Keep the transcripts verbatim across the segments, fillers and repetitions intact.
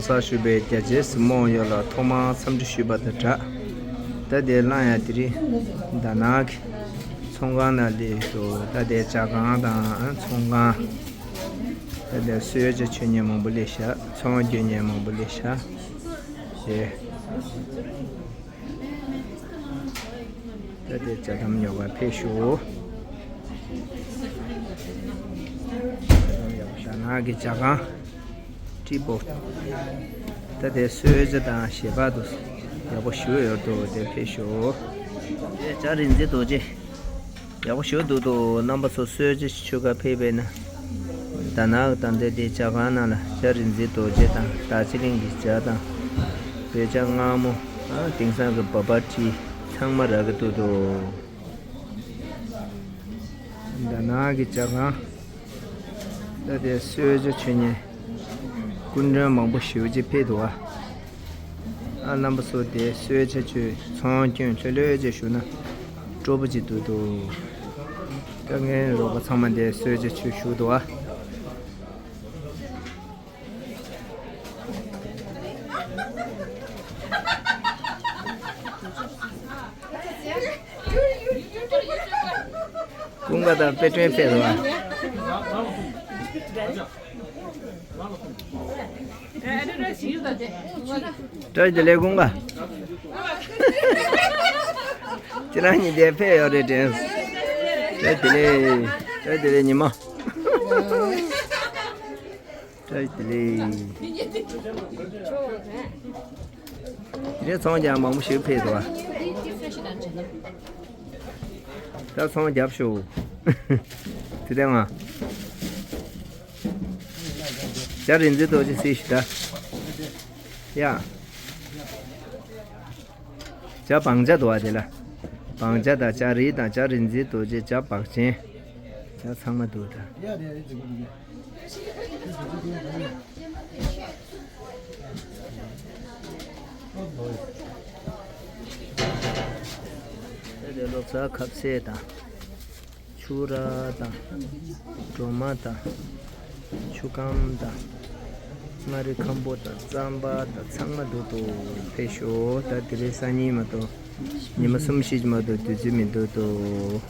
གསར་ཞུགས་པའི་རྒྱ་ཆེའི་གཟིགས་མོ་ཡོངས་ལ་ཐོག་མར་འཚམས་འདྲི་ཞུས་པ་དང་སྦྲགས། ད་དེ་གླེང་ཡ་དེ་རིང་ད་ནང་གི་ཚོང་ཁང་ནང་སླེབས་འདུག་ད་དེ་ཇ་ཁང་དང་ཚོང་ཁང་། ད་དེ་གསོལ་ཇ་མཆོད་མཁན་མང་པོ་སླེབས་ཤག་ཚོང་རྒྱག་མཁན་མང་པོ་སླེབས་ཤག་དེ། ད་དེ་ཇ་དམ་ཉོ་གར་ཕེབས་ཤོག་ཇ་དམ་ཉོ་གར་ཞྭ་ནག་གི་ཇ་ཁང་། ཀྲི་པོ། ད་དེ་གསོལ་ཇ་དང་ཞལ་འབག་དུ་ཡག་པོ་ཞིག་ཡོད་འདུག་དེ་ཕེབས་ཤོག་དེ་ཇ་རིན་འཛིན་རྡོ་རྗེ། ཡག་པོ་ཞིག་འདུག་འདུག་རྣམ་པ་ཚོ་གསོལ་ཇ་མཆོད་གར་ཕེབས་པས་ན། ད་ནག་ད་འདི་དེ་ཇ་ཁང་ནང་ལ་ཇ་རིན་འཛིན་རྡོ་རྗེ་དང་རྡོ་རྗེ་གླིང་གི་ཇ་དང་། བོད་ཇ་མངར་མོ། དེང་སང་གི་བ་བ་ཏྲི་ཚང་མ་རག་གི་འདུག་འདུག་ད་ནག་གི་ཇ་ཁང་། ད་དེ་གསོལ་ཇ་མཆོད་མཁན་སྐུ་མགྲོན་མང་པོ་ཞེ་པོ་ཅིག་ཕེབས་འདུག་ཨ། ཨ་རྣམ་པ་ཚོ་དེ་གསོལ་ཇ་མཆོད་ཚོང་སྐྱོན་ལྷོད་ལྷོད་ཅིག་ཞུ་ན་སྤྲོ་པོ་ཅིག་འདུག་འདུག་ད་ངའི་རོགས་པ་ཚང་མ་དེ་གསོལ་ཇ་མཆོད་ཞུ་འདུག་ཨ། ཀུན་དགའ་དང་དཔེ་སྐྲུན་ཕེབས་རོགས། བཀྲ་ཤིས་བདེ་ལེགས་ཀུན་དགའ། ཁྱེད་རང་གཉིས་དེ་ཕེབས་ཡོད་རེད་དྲན། བཀྲ་ཤིས་བདེ་ལེགས། བཀྲ་ཤིས་བདེ་ལེགས་ཉི་མ། བཀྲ་ཤིས་བདེ་ལེགས། དེ་རིང་ཚོང་རྒྱག་མང་པོ་ཞིག་ཕེབས་འདུག་ཨ། ད་ཚོང་རྒྱབ་ཤོག་དེ་ལྟ་ང་། ཇ་རིན་འཛིན་རྡོ་རྗེ་གཟིགས་ཤིག་ད། ཡ། ཇ་སྦང་ཇ་འདུག་ཨ་དེ་ལ། སྦང་ཇ་དང་ཇ་རིལ་དང་ཇ་རིན་འཛིན་རྡོ་རྗེ་ཇ་སྦང་ཆེན། ཇ་ཚང་མ་འདུག་ད། ད་དེ་ལོ་གསར་ཁ་ཟས་དང་། ཕྱུར་ར་དང་། སྒྲོལ་མ་དང་། ཆུ་སྐམ་དང་། མངར་རིལ་ཁམ་བུ་དང་རྩམ་པ་དང་ཚང་མ་འདུག་འདུག་ཕེབས་ཤོག་ད་དེ་རིང་སང་ཉིན་མ་གཏོགས། ཉི་མ་གསུམ་བཞི་མ་གཏོགས་དུས་ཚོད་མི་འདུག་འདུག་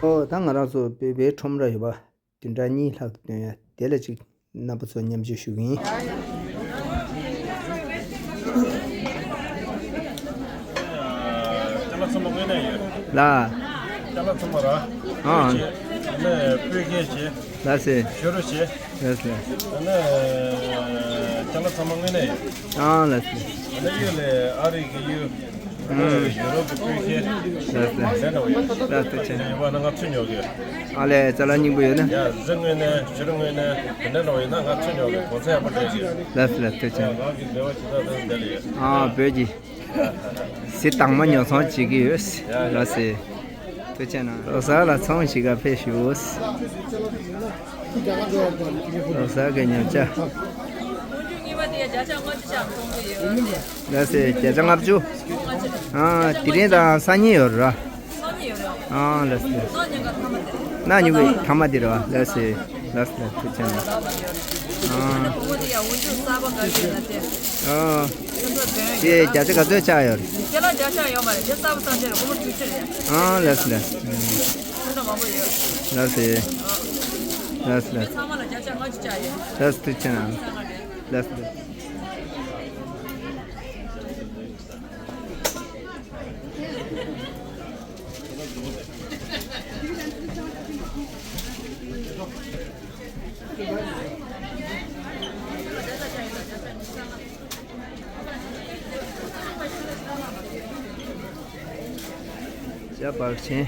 ཨོ་ད་ང་རང་ཚོ་བོད་པའི་ཁྲོམ་ར་ཡོད་པ། བདུན་ཕྲག་གཉིས་ལྷག་ཏུ་བཏོན་ཡ་དེ་ལ་ཅིག་རྣམ་པ་ཚོ་མཉམ་སྤྱོད་ཞུ་གི་ཡིན། ཅ་ལག་ཚང་མ་དངོས་གནས་ཡོད། ལ། ཅ་ལག་ཚང་མ་ར། ཨང་། བྱས། ནས་སྤོས་སྐྱེལ་བྱས། ལ་སེ། བྱུ་རུ་བྱས། ལ་སེ། ནས་ཅ་ལག་ཚང་མ་དངོས་གནས་ཡོད། ཨང་ལ་སེ། ནས་གཡུ་ལས་ཨ་རི་གི་གཡུ། ཡུ་རོབ་ཀྱི་སྤུས་ཁྱད། ལགས་སོ། ལགས་སོ། ལགས་སོ་ཆེ། ཡོད་པ་ན་ང་ཚོ་ཉོ་གི། ཨ་ལས་ཅ་ལག་སྙིང་པོ་ཡོད་ན། ཡ་གཟི་དངོས་གནས་བྱུ་རུ་དངོས་གནས་དེ་འདྲ་འདྲ་བ་ཡིན་ན་ང་ཚོ་ཉོ་གི་གོང་ཚད་ཡག་པོ་སྤྲད་ཀྱི། ལགས་སོ་ལགས་སོ་ཆེ། ང་གི་འབྲེལ་བ་ཇི་ལྟར་དང་འདི་ལ་ཡོད། ཨ་བོད་ཀྱི། གཟི་དྭངས་མ་ཉོ་ཚོང་བྱེད་ཀྱི་ཡོད། ལགས་སོ། ཐུགས་རྗེ་གནང་། རོགས་ས་ལ་ཚོང་ཞིག་ག་ཕེབས་ཞུ། རོགས་ས་གི་ཉོ་ཆ། ལགས་སེ་བརྒྱ་ཆ་ལྔ་བཅུ། ཨ་དེ་རིང་དང་སང་ཉིན་ཡོད་ར། ཨ་ལགས་སེ། གནའ་ཉིན་གྱི་ཐ་མ་དེ་ར། ལགས་སེ། ལགས་སེ་ཐུགས་རྗེ་གནང་། ཨ་དེ་བརྒྱ་ཆ་ག་ཚོད་ཆགས་ཡོད་རེད། ཨ་ལགས་སེ། ལགས་སེ། ལགས་སེ། ལགས་སེ་ཐུགས་རྗེ་གནང་། ལགས་སེ། ཇ་སྦང་ཆེན།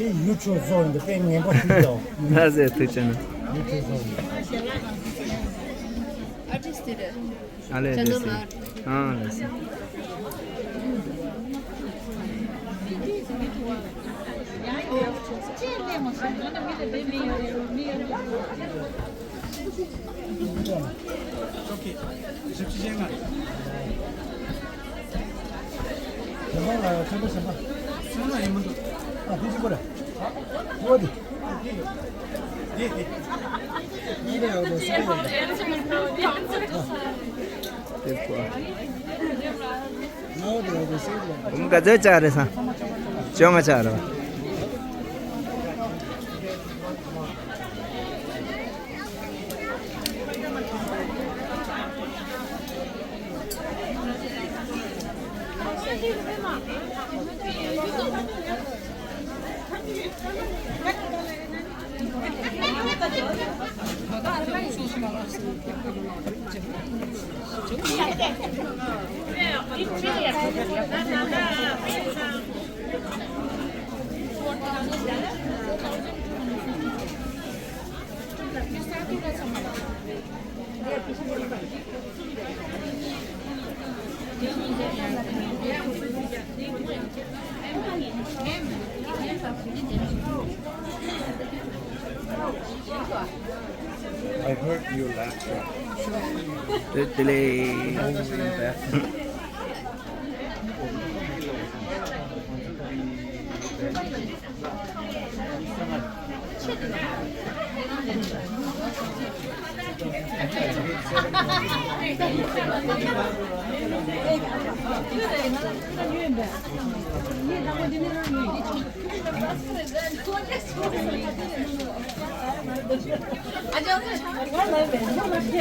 ཁྱེད་ཡུ་ཊུབ་བཟོ་ཡིན་པས་དཔེ་ངན་པ་ཞིག་འདུག་ལྷ་སའི་ཐུགས་ཆེ་ན། ཡུ་ཊུབ་བཟོ་ཡིན། ཨ་ལས་ལས་སེ། ཨ་ལས་སེ། ཨུམ་ག་ཚོད་ཆགས་རེད་ས། བཅོ་ལྔ་ཆགས་རེད། I heard you last time. དེ་དེ་ལས། Only in bathroom.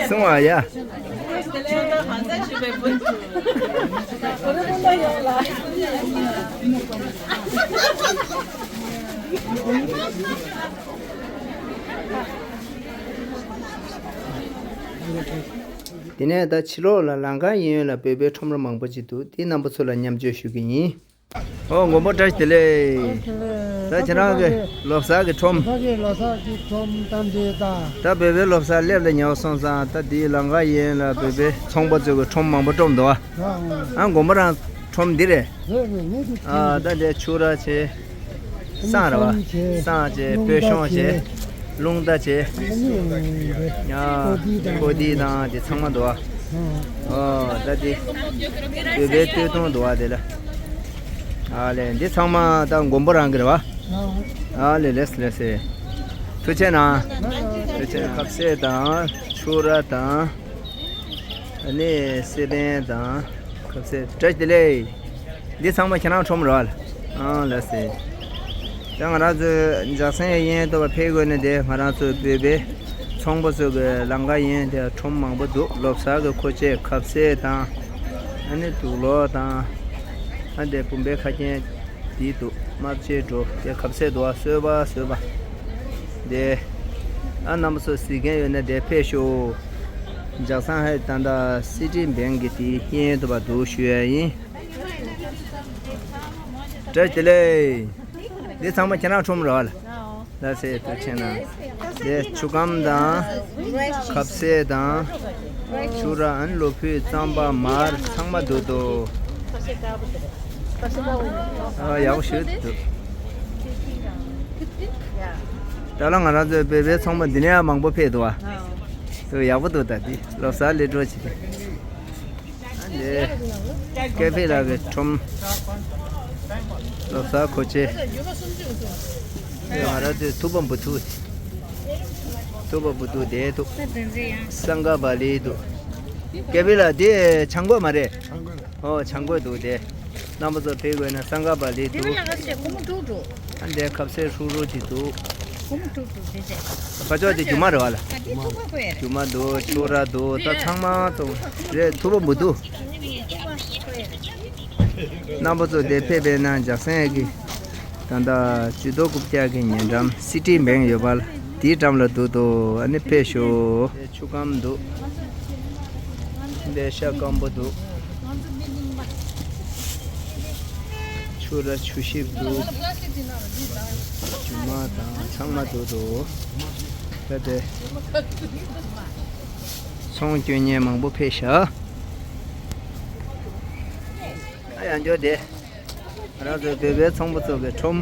སོང་བ་ཡ། དེ་ནས་ད་ཕྱི་ལོགས་ལ་ལམ་ཁ་གཡས་གཡོན་ལ་བོད་པའི་ཁྲོམ་ར་མང་པོ་ཅིག་འདུག་དེ་རྣམ་པ་ཚོ་ལ་མཉམ་སྤྱོད་ཞུ་གི་ཡིན། ཨོ་མགོན་པོ་བཀྲ་ཤིས་བདེ་ལེགས། ད་ཁྱེད་རང་གི་ལོ་གསར་གྱི་ཁྲོམ། ད་གི་ལོ་གསར་གྱི་ཁྲོམ་གཏམ་དེ་ད། ད་བོད་པའི་ལོ་གསར་སླེབས་ལ་ཉེ་བ་སོང་ཙང་ད་དེའི་ལམ་ཁ་གཡས་གཡོན་ལ་བོད་པའི་ཚོང་པ་ཚོ་གི་ཁྲོམ་མང་པོ་བཀྲོམ་འདུག་ཨ། ཨ་མགོན་པོ་རང་ཁྲོམ་འདི་རེད། ཨ་ད་འདི་ཕྱུར་ར་བྱས། བསང་ར་བ། བསང་བྱས་སྤོས་ཤོང་བྱས། རླུང་རྟ་བྱས། ཡ། ཀོ་ཏི་དང་དེ་ཚང་མ་འདུག་ཨ། ཨོ་ད་དེ། བོད་པའི་སྟོད་ཐུང་འདུག་ཨ་དེ་ལ། ཨ་ལས་འདི་ཚང་མ་ད་མགོན་པོ་རང་གི་རེད་བ། ཨ་ལས་ལས་ལས་སེ། ཐུགས་ཆེ་ན། ཐུགས་ཆེ་ན་ཁ་ཟས་དང་ཕྱུར་ར་དང་། ཨ་ནི་སེ་བན་དང་། ཁ་ཟས་བཀྲ་ཤིས་བདེ་ལེགས། འདི་ཚང་མ་ཁྱེད་རང་ཁྲོམ་རེད་བ། ཨང་ལ་སེ། ད་ང་རང་ཚོའི་འཇག་སེང་གཡས་གཡོན་དུ་བ་ཕེབས་དགོས་ནི་དེ་ང་རང་ཚོའི་བོད་པའི་ཚོང་པ་ཚོ་གི་ལམ་ཁ་གཡས་གཡོན་དེ་ཁྲོམ་མང་པོ་འདུག་ལོ་གསར་གི་མཁོ་ཆས་ཁ་ཟས་དང་། ཨ་ནི་དུག་ལོག་དང་། ཨ་འདྲའི་བུམ་པའི་ཁ་རྒྱན་དེ་འདུག་དམར་ཕྱེ་འགྲོ་དེ་ཁ་ཟས་འདུག་བ་སོས་པ་སོས་པ། དེ། ཨ་རྣམ་པ་ཚོ་གཟིགས་མཁན་ཡོད་ན་དེ་ཕེབས་ཤོག་འཇག་སེང་ཧའེ་ད་ལྟ་སི་ཏི་བེང་གི་དེའི་གཡས་གཡོན་དུ་བ་འདུག་ཞུ་ཡ་ཡིན། བཀྲ་ཤིས་བདེ་ལེགས། འདི་ཚང་མ་ཁྱེད་རང་ཁྲོམ་རེད་བ་ལ། ལ་སེ་ཐུགས་ཆེ་ན། འདི་ཆུ་སྐམ་དང་། ཁ་ཟས་དང་། ཕྱུར་ར་ཨན་ལོ་ཕུད་རྩམ་པ་མར་ཚང་མ་འདུག་དོ། ཨ་ཡག་པོ་ཞུ་འདུག་ད་ལ་ང་རང་ཚོའི་བོད་པའི་ཚོང་པ་འདི་ནས་ཡང་མང་པོ་ཕེབས་འདུག་བ། དུ་ཡག་པོ་འདུག་ད་འདི་ལོ་གསར་སླེབས་འགྲོ་བྱེད་དེ། འདི། ཀེ་ཕི་ལགས་ཀྱི་ཁྲོམ། ལོ་གསར་མཁོ་ཆས། ང་རང་ཚོའི་ཐུག་པ་འབུ་ཐུག་ཐུག་པ་འབུ་ཐུག་དེ་ཐུག་སང་ག་བ་ལི་འདུག་ཀེ་ཕི་ལགས་དེ་ཆང་གོས་མ་རེད། ཨོ་ཆང་གོས་འདུག་དེ། རྣམ་པ་ཚོ་ཕེབས་དགོས་ན་སང་ག་བ་ལི་འདུག་འདི་ཁ་ཟས་ཧྲུག་ཧྲུག་ཅིག་འདུག་ཁ་ཕྱོགས་དེ་རྒྱུ་མ་རེད་བ་ལ། རྒྱུ་མ་འདུག་ཆུ་ར་འདུག་ད་ཚང་མ་ཚོ་རེད། ཐུ་བ་མི་འདུག་རྣམ་པ་ཚོ་དེ་ཕེབས་པའི་ནང་ཇག་སན་གི་ད་ལྟ་ཇུས་གཏོགས་རྐུབ་བཀྱག་གི་ཉེ་འགྲམ་སི་ཊི་བེང་ཡོད་པ་ལ་དེའི་འགྲམ་ལ་འདུག་དོ། ཨ་ནི་ཕེབས་ཤོག་ཆུ་སྐམ་འདུག་འདི་ཤ་སྐམ་པོ་འདུག་ཆུ་ར་ཆུ་ཤིབ་འདུག་རྒྱུ་མ་དང་ཚང་མ་འདུག་དོ། ད་དེ་ཚོང་སྐྱོན་ཉེན་མང་པོ་ཕེབས་ཤག་ཨ་ཡང་འགྱོ་དེ། ང་རང་ཚོའི་བོད་པའི་ཚོང་པ་ཚོ་གི་ཁྲོམ།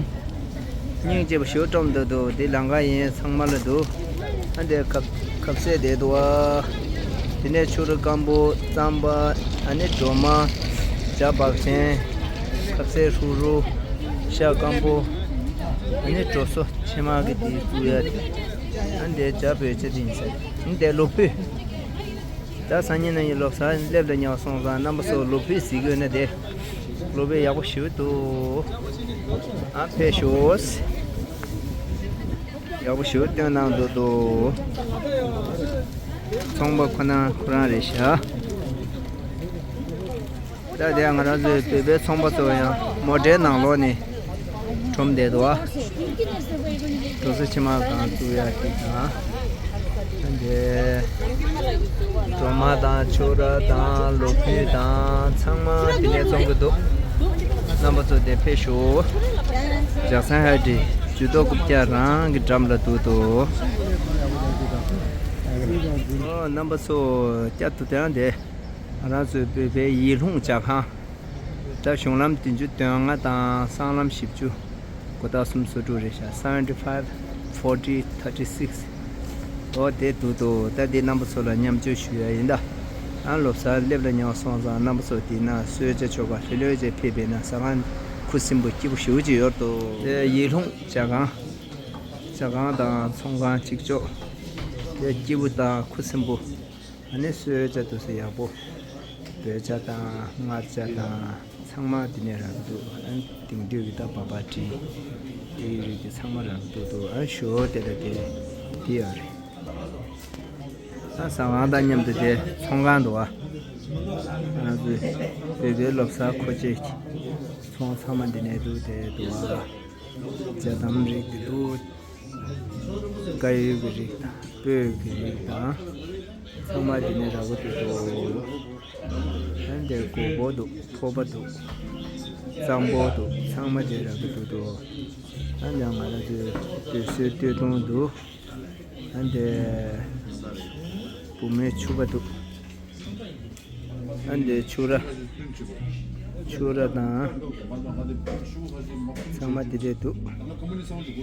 སྙིང་རྗེ་པོ་ཞེ་པོ་བཀྲམ་འདུག་འདུག་འདི་ལམ་ཁ་ཡིན། ཚང་མ་ལ་འདུག་ཨ་འདི་ཁ་ཁ་ཟས་བསྡད་འདུག་ཨ། དེ་ནས་ཆུ་ར་སྐམ་པོ། རྩམ་པ། ཨ་ནི་སྒྲོལ་མ། ཇ་བག་ཅན། ཁ་ཟས་ཧྲུག་ཧྲུག་ཤ་སྐམ་པོ། ཨ་ནི་དྲོ་སོ་ཕྱེ་མར་གི་དེ་བཙུགས་ཡ་དེ། ཨ་འདི་ཇ་བོད་ཇ་དེ་ཡིན་ས། ཨ་འདི་ལོ་ཕུད། ད་སང་ཉིན་གནངས་ཉིན་ལོ་གསར་སླེབས་ལ་ཉེ་བ་སོང་ཙང་རྣམ་པ་ཚོ་ལོ་ཕུད་གཟིགས་དགོས་ན་དེ། ལོ་ཕུད་ཡག་པོ་ཞེ་པོ་འདུག་ཨ་ཕེབས་ཤོག་ཡག་པོ་ཞེ་པོ་སྟོན་གནང་འདུག་འདུག་ཚོང་པ་ཁོ་ན་ཁོ་རང་རེད་ཤག་ད་དེ་ང་རང་ཚོའི་བོད་པའི་ཚོང་པ་ཚོ་ཡང་མོ་ཊའི་ནང་ལོགས་ནས། ཁྲོམ་བསྡད་འདུག་ཨ། དྲོ་སོ་ཕྱེ་མར་གང་བཙུགས་ཡ་དེ་དང་། འདི། སྒྲོལ་མ་དང་ཆུ་ར་དང་ལོ་ཕུད་དང་ཚང་མ་དེ་ནས་བཙོང་གི་འདུག་རྣམ་པ་ཚོ་དེ་ཕེབས་ཤོག་ཇག་སན་ཧའེ་ཊི་ཇུས་གཏོགས་རྐུབ་བཀྱག་རང་གི་འགྲམ་ལ་འདུག་འདུག་ཨོ་རྣམ་པ་ཚོ་བསྐྱར་དུ་དེ་རང་དེ། ང་རང་ཚོའི་བོད་པའི་ཡིད་ལྷུང་ཇ་ཁང་། ད་གཞུང་ལམ་བདུན་ཅུ་དོན་ལྔ་དང་སྲང་ལམ་བཞི་བཅུ། སྒོ་རྟགས་སུམ་ཅུ་སོ་དྲུག་རེད་ཤག seventy five forty thirty six འོ་དེ་འདུག་འདུག་ད་འདི་རྣམ་པ་ཚོ་ལ་མཉམ་སྤྱོད་ཞུ་ཡ་ཡིན་ད། ཨ་ལོ་གསར་སླེབས་ལ་ཉེ་བ་སོང་ཙང་རྣམ་པ་ཚོ་འདི་ན་གསོལ་ཇ་མཆོད་པ་ལྷོད་ལྷོད་བྱས་ཕེབས་པས་ན་ཟ་ཁང་ཁུ་སིམ་པོ་སྐྱིད་པོ་ཞེ་པོ་ཅིག་ཡོད་འདུག་དེ་ཡིད་ལྷུང་ཇ་ཁང་། ཇ་ཁང་དང་ཚོང་ཁང་གཅིག་ལྕོགས། དེ་སྐྱིད་པོ་དང་ཁུ་སིམ་པོ། ཨ་ནི་གསོལ་ཇ་འདུག་སེ་ཡག་པོ། བོད་ཇ་དང་མངར་ཇ་དང་ཚང་མ་འདི་ནས་རག་གི་འདུག་ཨ་ནི་དེང་དུས་ཀྱི་ད་བ་བ་ཏྲི། དེའི་རིགས་དེ་ཚང་མ་རག་གི་འདུག་འདུག་ཨ་ཞོ་དེ་ལ་དེ་དེ་ཡོད་རེད། ཨ་ཟ་ཁང་དང་མཉམ་དུ་དེ་ཚོང་ཁང་འདུག་ཨ། ང་ཚོའི་བོད་པའི་ལོ་གསར་མཁོ་ཆས་ཀྱི་ཚོང་ཚང་མ་འདི་ནས་འདུག་དེ་འདུག་ཨ། ཇ་དམ་རིགས་དེ་འདུག་དཀར་ཡོལ་གྱི་རིགས་དང་སྤོས་ཀྱི་རིགས་དང་། ཚང་མ་དེ་ནས་རག་གི་འདུག་འདུག་ཨ་འདིར་སྒོར་པོ་འདུག་ཕོར་པ་འདུག་རྩམ་པོ་འདུག་ཚང་མ་དེ་རག་གི་འདུག་འདུག་ཨ་འདིར་ང་རང་ཚོའི་སྟོད་གཟུགས་སྟོད་ཐུང་འདུག་ཨ་འདིར་བུ་མོའི་ཕྱུ་པ་འདུག་ཨ་འདི་ཆུ་ར། ཆུ་ར་དང་། ཚང་མ་འདི་འདྲས་འདུག་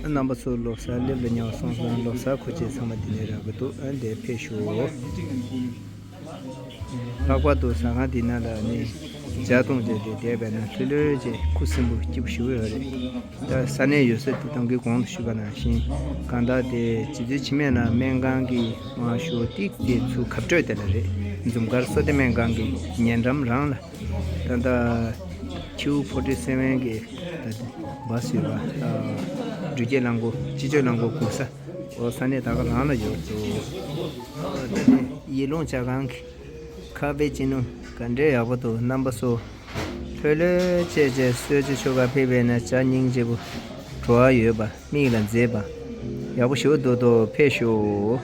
ཨ་རྣམ་པ་ཚོ་ལོ་གསར་སླེབས་ལ་ཉེ་བ་སོང་ཙང་ལོ་གསར་མཁོ་ཆས་ཚང་མ་འདི་ནས་རག་གི་འདུག་ཨ་འདི་ཕེབས་ཤོག་ལྷག་པར་དུ་ཟ་ཁང་འདི་ནང་ལ་ནི་ཇ་འཐུང་བྱས་ཏེ་བསྡད་པས་ན་ལྷོད་ལྷོད་བྱས་ཁུ་སིམ་པོ་སྐྱིད་པོ་ཞེ་པོ་ཡོད་རེད། ད་ས་གནས་ཡོད་ས་དེ་དང་གི་གོང་དུ་ཞུས་པ་ནང་བཞིན་གང་ལྟར་དེ་རྗེ་བཙུན་འཆི་མེད་ནང་སྨན་ཁང་གི་མང་ཤོས་ཏིག་དེ་ཚུར་ཁ་སྤྲོད་དེ་ལ་རེད། འཛུམ་དཀར་སོ་ལྟ་སྨན་ཁང་གི་ཉེ་འགྲམ་རང་ལ། ད་ལྟ་ཁྱིའུ་ཕོར་ཊི་སེ་ཝེན་གི་ད་ལྟ་བ་སུ་ཡོད་པ། འགྲུལ་སྐྱེལ་རླངས་འཁོར་སྤྱི་སྤྱོད་རླངས་འཁོར་སྒུག་ས་འོ་ས་གནས་ད་ག་རང་ལ་ཡོད་འདུག་ད་ལྟ་ཡིད་ལྷུང་ཇ་ཁང་གི་ཁ་པེ་ཅི་ནོ་ག་འདྲས་ཡག་པོ་འདུག་རྣམ་པ་ཚོ། ལྷོད་ལྷོད་བྱས་བྱས་གསོལ་ཇ་མཆོད་གར་ཕེབས་པས་ན་ཇ་སྙིང་རྗེ་པོ་བྲོ་བ་ཡོད་པ་མིག་ལ་མཛེས་པ་ཡག་པོ་ཞེ་པོ་འདུག་དོ། ཕེབས་ཤོག